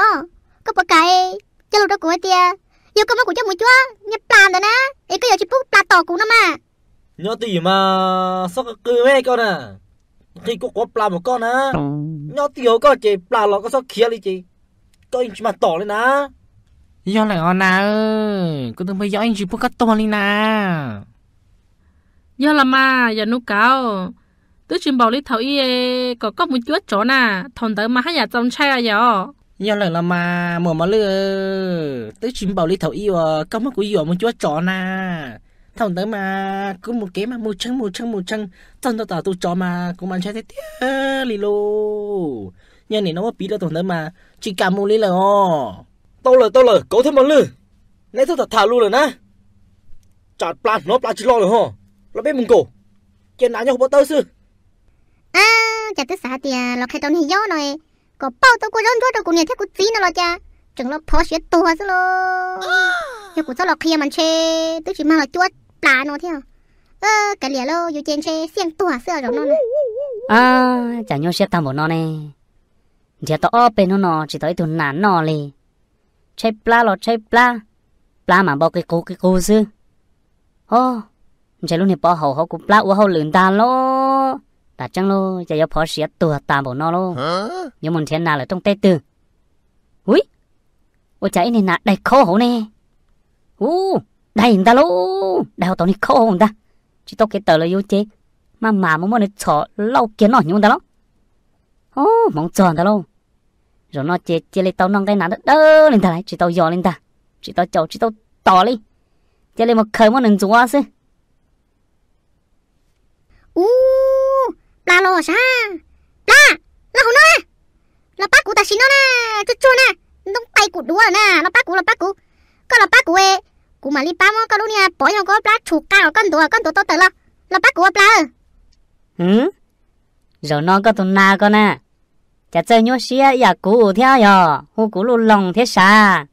Os, koj puas kam cog lus rau kuv hais tias yog koj muab kuv coj mus cuab niag plas ntawd na, es koj yuav tsis pub plas tom kuv no mas? Nyob twj ywm mas txhob qw qw me koj na, nqhis kuv quav plas mus koj na. Nyob twj ywm koj ces plas los koj txhob khiav li ces koj yeej tsis mag tom li na. Yog lawm os nas, kuv tus npawg Yob yeej tsis pub koj tuag li na. Yog los mas yam Nus Kauv, twb tsis npaum li thaum ub kom koj mus cuab tsov na, thaum ntawd mas haj yam txaus ntshai yom. Yog lawm los mas muam Mos Lwj, twb tsis npaum li thaum ub uas koj muab kuv yuam mus cuab tsov na. Thaum ntawd mas kuv mus kev mas mus tshee mus tshee mus tshee, txog ntua tom tus tsov mas kuv mas ntshai tiag tiag li lauj. Yog nim no muab piv rau thaum ntawd mas tsis kam mus li lawm os. Tau lawm tau lawm Kauv thiab Mos Lwj, neb txhob tham tham lus lawm na. Tsam plas hnov plas tsis los lawm ho, los peb mus nkaum, cia nas nyob hauv pob tawb xwb. Cas twb xav hais tias los qhia rau niag Yob no kom pauj tau kua zaub ntsuab rau kuv niam thiab kuv txiv no los cas tseem los phov siav tuag xwb lauj. Yog kuv txhob los qhia mas ntshe twb tsis mag los cuab plas no thiab. Kav liam lauj, yus ces ntshe xiaj tuag xwb zaum no. Cas nyuaj siab tag npaum no ne. Nrhiav tau ob peb hnub no tsis tau ib tug nas noj li. Tshaib plab los tshaib plab, plab mas npau qi qus qi qus xwb. Os, ntshe lub niag pov haum hauv kuv plab ua hauj lwm ntag lauj. Tas tseeb lauj, cas yuav phov siav tuag tas npaum no lauj. Yuav mus nrhiav nas lawm rooj teb twg? Ui, ua cas ib niag nas daig khaub hauv ne? Ub, daig ntag lauj, daig hauv tau niag khaub hauv ntag. Tsis tau kev tawm los yus ces maj mam mus muab nws txhom lauj kiag noj hnyuv ntag lauj. Os, hmoov txog ntag lauj. Zaum no ces cia li tau noj nqaij nas dawb dawb li ntag lauj, tsis tau yos li ntag, tsis tau caum tsis tau tom li. Cia li mus khaws muab nws ntxuav xwb. Ub, plab los sav, plab, los hauv no, los pab kuv tam sim no na, tsuag tsuag na, ntoo tais kuv duav na, los pab kuv, los pab kuv, koj los pab kuv, kuv mam li pab muab koj lub niag pov nyob koj plab tshum qa kom koj ntxuav, koj ntxuav tau tawm los, los pab kuv ua plab. Zaum no koj tus nas ko na, cas txawj nyuaj siab ib yam kuv thiab yog hu kuv lub loos thiab sav.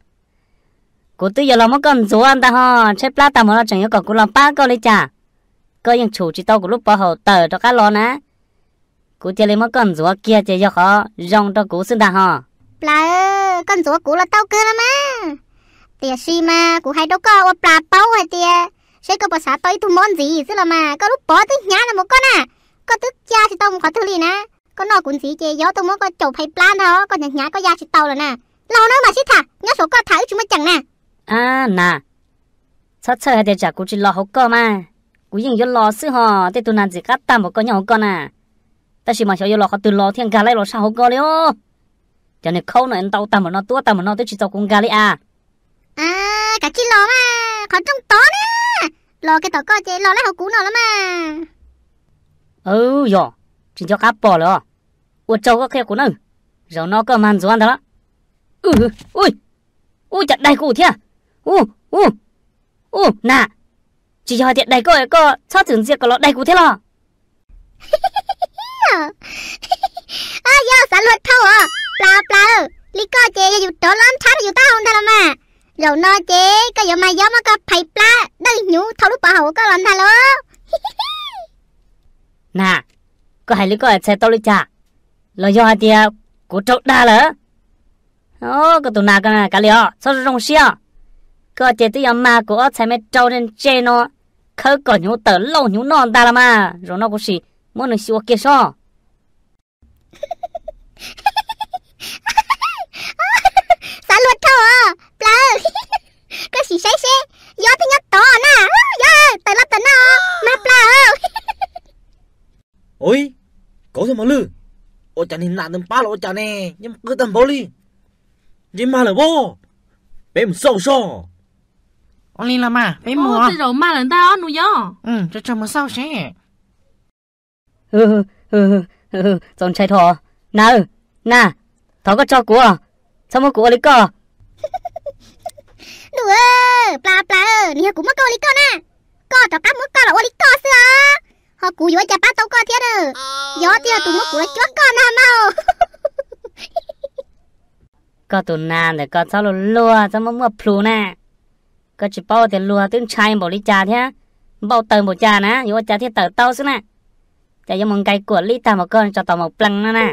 Kuv twb yuav los muab koj ntxuav ntag ho, tshaib plab tag mus no tseem yuav kom kuv los pab koj li cas? Koj yeej tshum tsis tau kuv lub pov haum tawm rov qab los na. Kuv cia li muab koj ntxuav kiag ces yog qhov zoo rau kuv xwb ntag ho. Plab, koj ntxuav kuv los tau kawg los mas. Tiam sis mas kuv hais rau koj ua plas paub hais tias seb koj puas xav tau ib tug mob ntxiv xwb los mas, koj lub pov twb hnyav los mus koj na. Koj twb ya tsis tau mus qhov twg li na. Koj noj kuv ntxiv ces yuav tuaj muab koj caum phais plab ntag, koj hnyav hnyav koj ya tsis tau lawm na. Los no mam sib tham, nyob saum koj tham wb tsis muaj ceem na. Ab nas, txhob txhawj hais tias tsam kuv tsis los hauv koj mas, kuv yeej yuav los xwb ho. Tej tug nas ntxim qab tag npaum koj nyob hauv koj na, tab sis mas xyov yuav los qhov twg los thiaj nkag laib los sab hauv koj li os. Cov niag khaub no ntau tag npaum no tuab tag npaum no twb tsis txaus kuv nkag li as. Kav tsij los mas, qhov rooj tod na, los kiag tom koj ces los laib hauv kuv no los mas. Yog, tsis nco qab pom lawm os. Ua tsaug koj qhia kuv na, zaum no koj mag ntxuav ntag lauj. Ub, ub, cas daig kuv thiab. Ub, ub, ub, nas, tsis yog hais tias daig koj, koj txhob txwm ntxias kom los daig kuv thiab los? Yog xav luag dhau os, plas plas, li koj ces yog yus rov los nrhab rau yus taub hau ntag los mas. Zaum no ces koj yuav mag yob muab koj phais plab dawj hnyuv thauj lub pov haum koj los ntag lauj. Nas, koj hais li koj txhais tau li cas? Los yog hais tias kuv raug dag lawm? Koj tus nas ko kav liam os, txhob zoo siab. Koj ces twb yuav mag kuv ob txhais me rau ntse no khawb kom hnyuv tawm lauj hnyuv noj ntag los mas. Zaum no kuv sim muab nws xyuas kiag sob. Xav luag dhau os plas, koj sim saib seb, yob twb nyob tod na, yob tawm los tawm no, mag plas. Ua, kauv thiab mos lwj, ua cas niag nas ntawd pab los ua cas ne, nyob qw tag npaum li, ntsej mag lawm pob, peb mus xauj sob. Ua li los mas peb mus. Tej zaum mag lawm ntag os Nus Yob. Tso tso mus xauj seb. Txaus ntshai dhau. Nas, nas, thov koj tso kuv, txhob muab kuv ua li koj. Nus, plas plas, nws yog kuv muab koj ua li koj na, koj rov qab muab koj los ua li koj xwb os, ho kuv yuav ua cas pab tau koj thiab na, yob twb yog tus muab kuv los cuab koj ntag mas. Koj tus nas ntawm koj txhob luag luag, txhob muaj muaj plhus na. Koj tsis paub tias luag twb ntshai npaum li cas thiab npau taws npaum cas na, yuav ua cas thiaj tawm tau xwb na. Cas yuav mus nkais kuam lib tag npaum koj tso tau maum plees no na.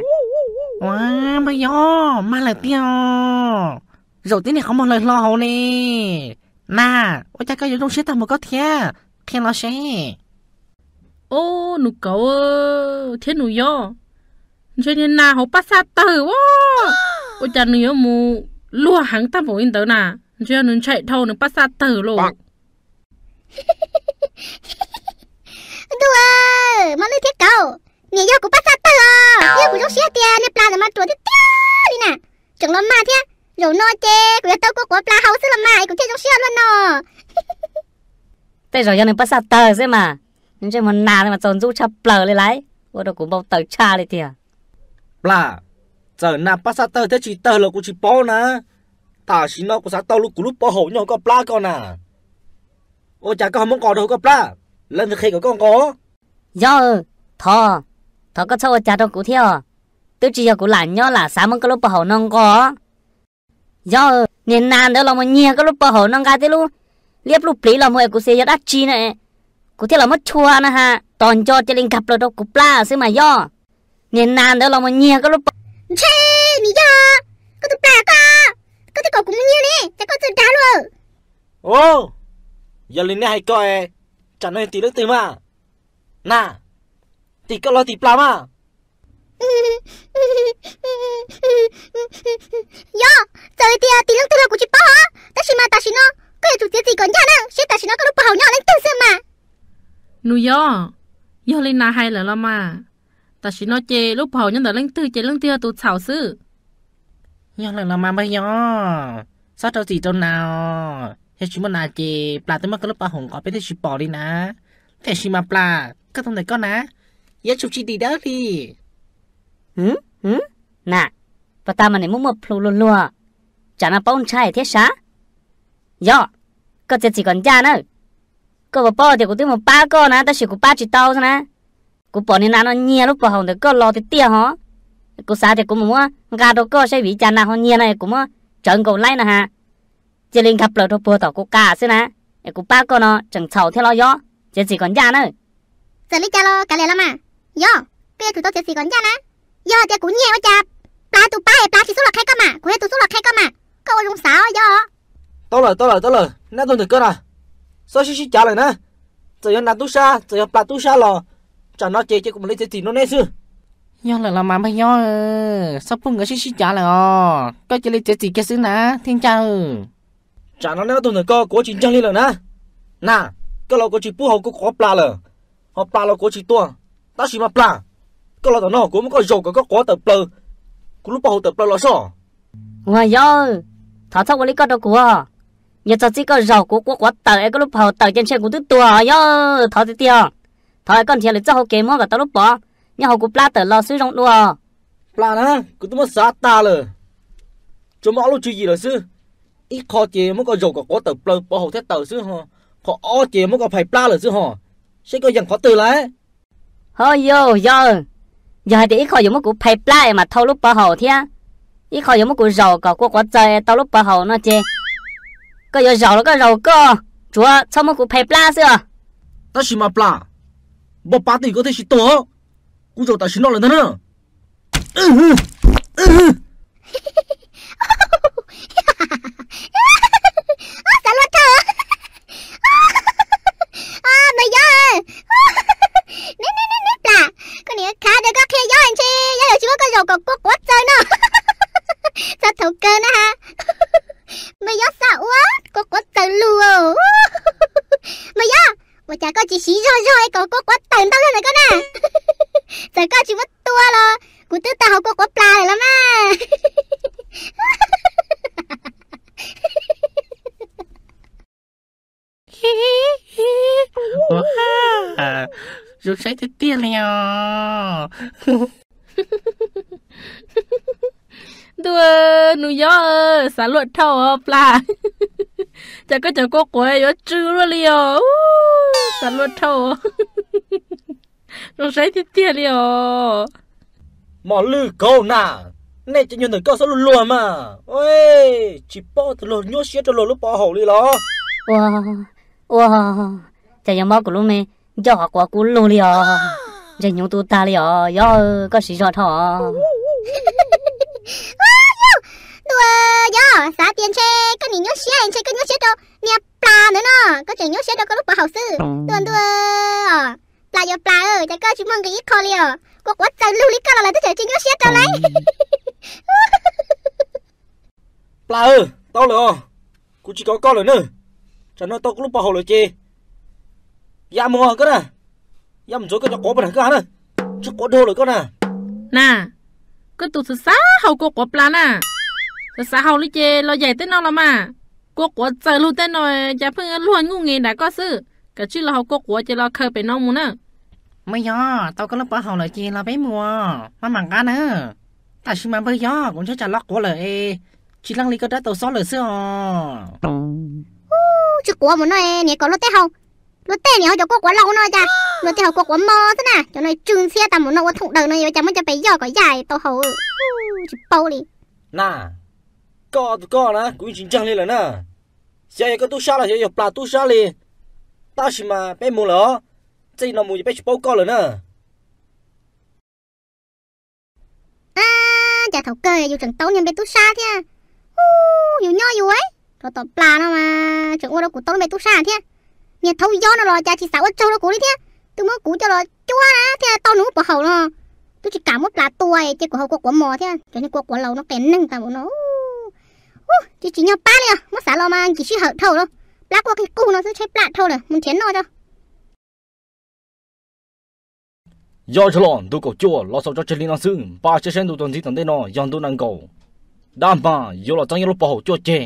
Ua, npawg Yob, mag lawm tiag os. Zaum tib niag qhov muag hlaws hlo hauv ne. Nas, ua cas koj yuav zoo siab tag npaum koj thiab? Qhia los seb. Ob, Nus Kauv thiab Nus Yob, ntshe niag Nas hauv paj xaj tawg ua, ua cas nws yuav mus luag heev tag npaum li ntawd na? Ntshe yog nws ntshai dhau nws paj xaj tawg lauj. Ntuj, Mos Lwj thiab Kauv, niam yog kuv paj xaj tawg os, yog kuv zoo siab tias niag Plas ntawd mas ruam tiag tiag li na, tseem los mag thiab. Zaum no ces kuv yuav tau kua quav Plas haus xwb los mas es kuv thiaj zoo siab luaj no. Tej zaum yog nws paj xaj tawg xwb mas, ntsej muag Nas mas txaus ntxub tshaj plaws li lauj, ua rau kuv npau taws tshaj li tiag. Plas, txawm Nas paj xaj tawg thiab tsis tawg los kuv tsis paub na. Tam sim no kuv xav tau kuv lub pov haum nyob hauv koj plab ko na. Ua cas koj ho muab nqos rau hauv koj plab? Leej twg qhia kom koj nqos? Yob, thov, thov koj txhob ua cas rau kuv thiab os. Twb tsis yog kuv lam nyob lam xav muab koj lub pov haum no nqos. Yob, niag Nas ntawd los mus nyiag koj lub pov haum no nqa tib lub liab pluj pliv los mus es kuv xav yog dab tsi na, kuv thiaj los muab chua no ha, tos nco cia li nkag plaws rau kuv plab xwb mas Yob. Niag Nas ntawd los mus nyiag koj lub pov... Ntshe nws yog koj tus Plas koj, koj thiaj kom kuv mus nyiag ne, ces koj txawj dag luaj. Yog li nej hais ko, tsam no yog tim leej twg mas? Nas, tim koj los tim Plas mas? Yob, txawm tias tim leej twg los kuv tsis paub os, tab sis mas tam sim no koj yuav tsum txiav txim kom ncaj na, seb tam sim no koj lub pov haum nyob leej twg xwb mas. Nus Yob, yog li Nas hais lawm los mas, tam sim no ces lub pov haum nyob ntawm leej twg ces leej twg yog tus txhaum xwb. Yog lawm los mas npawg Yob, txhob rau txim rau Nas os. Yog tsis muaj Nas ces Plas twb muab koj lub pov haum nqos peb twb tsis pom li na. Tiam sis mas Plas, koj tus ntawm koj na, yuav tsum tsis dim dawb li. Nas, puas tas mas niam muaj muaj plhu luag luag, tsam no paub ntshai thiab sav. Yob, koj txiav txim kom ncaj na. Koj puas paub tias kuv twb mus pab koj na tab sis kuv pab tsis tau xwb na. Kuv pom niag Nas no nyiag lub pov haum ntawm koj los tiag tiag hos. Kuv xav tias kuv mus muab nqa rau koj saib vim li cas Nas ho nyiag no es kuv muab tsawv nkaus laib no ha. Cia li nkag plaws rau puag tom kuv qab xwb na, es kuv pab koj no tseem txhaum thiab los Yob, txiav txim kom ncaj na. Txawm li cas los kav liam los mas, Yob, koj yuav tsum tau txiav txim kom ncaj na. Yog tias kuv nyiag ua cas Plas tus pab es Plas tsis xub los qhia koj mas, kuv yog tus xub los qhia koj mas, koj ua zoo xav Yob. Tau lawm, tau lawm, tau lawm, neb ob tug ntawm koj na, txhob sib sib cav lawm na. Txawm yog Nas tub sab txawm yog Plas tub sab los, tsam no ces cia kuv mam li txiav txim rau neb xwb. Yog lawm los mas npawg Yob, txhob pub nkawd sib sib cav lawm os, koj cia li txiav txim kiag xwb na thiaj ncaj. Tsam no neb ob tug ntawm koj kuv ua tsis ntseeg li lawm na. Nas, koj los kuv tsis pub haus kua quav Plas lawm, ho Plas los kuv tsis tua. Tab sis mas Plas, koj los tom no kuv muab koj zaum kom koj quav tawm plaws, kuv lub pov haum tawm plaws los soj. Ua Yob, thov txhob ua li koj rau kuv. Yog txog txij koj zaum kuv kua quav tawm es koj lub pov haum tawm ces ntshe kuv twb tuag Yob, thov tiag tiag. Thov koj nrhiav lwm txoj hauv kev muab kom tau lub pov nyob hauv kuv plab tawm los xwb zoo dua. Plas na, kuv twb muab xav tas lawm, tsuas muaj ob lub tswv yim lawm xwb. Ib qho ces muab koj zaum kom quav tawm plaws pov haum thiab tawm xwb ho, qhov ob ces muab koj phais plab lawm xwb ho. Seb koj yeem qhov twg lawm? Ho yog, yog, yog hais tias ib qho yuav muab kuv phais plab es mam thau lub pov haum thiab, ib qho yuav muab kuv zaum kom kua quav txawm es tau lub pov haum no ces koj yuav zaum los koj zaum koj, tsuav txhob muab kuv phais plab xwb os. Tab sis mas Plas, npaj pab twj ywm koj thiaj tsis tuag, kuv zaum tam sim no lawm ntag na. Xav luaj dhau. Npawg Yob, neb, neb, neb Plas, koj niam khav tias koj qhia Yob ntshe Yob yuav tsis muab koj zaum kom kua quav txawm no. Txog thaum kawg na ha, npawg Yob xav ua kua quav txawm lus. Npawg Yob, ua cas koj tsis siv zog zog es kom kua quav tawm ntau zog ntawm koj na? Txawm koj tsis muab tua los kuv twb tau haus kua quav Plas lawm los mas. Zoo saib tiag tiag li os. Ntuj, Nus Yob, xav luaj dhau os Plas. Cas koj cov kua quav yuav tsw luaj li os. Xav luaj dhau. Zoo saib tiag tiag li os. Mos Lwj Kauv na, nej cov nyuag ntawm koj xav luag luag mas. Tsis paub tus luag nyuaj siab rau luag lub pov haum li los? Ua, ua, cas yuav mob kuv lub me ncauj qhov quav kub lug li os. Ntsej hnyuv tu tag li os, Yob, koj siv zog dhau os. Ntuj, yog xav tias ntshe koj nim nyuaj siab, ntshe koj nyuaj siab rau niag plas ntawd no, koj tseem nyuaj siab rau koj lub pov haum xwb. Ntuj ntuj, plas yog plas, cas koj tsis muaj nqis ib qho li os? Kua quav txaws lug li koj los lawv twb tseem tsis nyuaj siab rau lawm. Plas, tau lawm os, kuv tsis kov koj lawm na. Tsam no tau koj lub pov haum lawm ces ya mus koj na, ya mus ntxuav koj cov quav pag nag koj na, tsis quav dhau lawm koj na. Na, koj tus xav xav haus kua quav plas na, xav xav haus li ces los yaim tej no los mas. Kua quav txaws lug tej no cas pheej luag nyuj nqis nram koj xwb, kav tsij los haus kua quav ces los khaws pem no mus na. Mas yog tau koj lub pov haum lawm ces los peb mus, maj mam nqa na. Tam sim mas npawg yog kuv ntshai tsam loj quav lawm es tsis leej li koj rab taus xob lawm xwb os. Tsis quav mus no, niam kom luag tej haus, luag tej niam haus cov kua quav laus no cas, luag tej haus kua quav mos xwb na. Cov no tsw ntxhiab tas mus no ua thooj daws no yuav cas muab cov pes yoj kom yaj tau haus. Tsis paub li. Na, koj tus koj na kuv yeej tsis ntseeg li lawm na. Xyov yog koj tub sab los xyov yog plas tub sab li. Tab sis mas peb mus lawm os, txij no mus ces peb tsis paub koj lawm na. Cas thaum kawg yus tseem tau niag npe tub sab thiab. Yus nyob yus rau tom plas no mas tseem ua rau kuv tau lub npe tub sab thiab. Niag thaub yob no los cas tsis xav ua tsaug rau kuv li thiab, twb muab kuv coj los cuab na thiaj tau nws lub pov haum no. Twb tsis kam muab plas tua ces kuv haus kua quav mos thiab, cov niag kua quav laus no qias neeg tas mus no. Ces tsis nyog pab li os, muab xav los mas nkim sij hawm dhau lawm. Plab quaj qig qug no xwb tshaib plab dhau lawm, mus nrhiav noj tso. Yog tsis los ntu kaum cuaj los xaus tso tseg li no xwb, npaj siab saib ntu tuaj ntxiv tom ntej no yog ntu nees nkaum. Dab hma yuav los txeeb nyob lub pov haum cuaj ceg.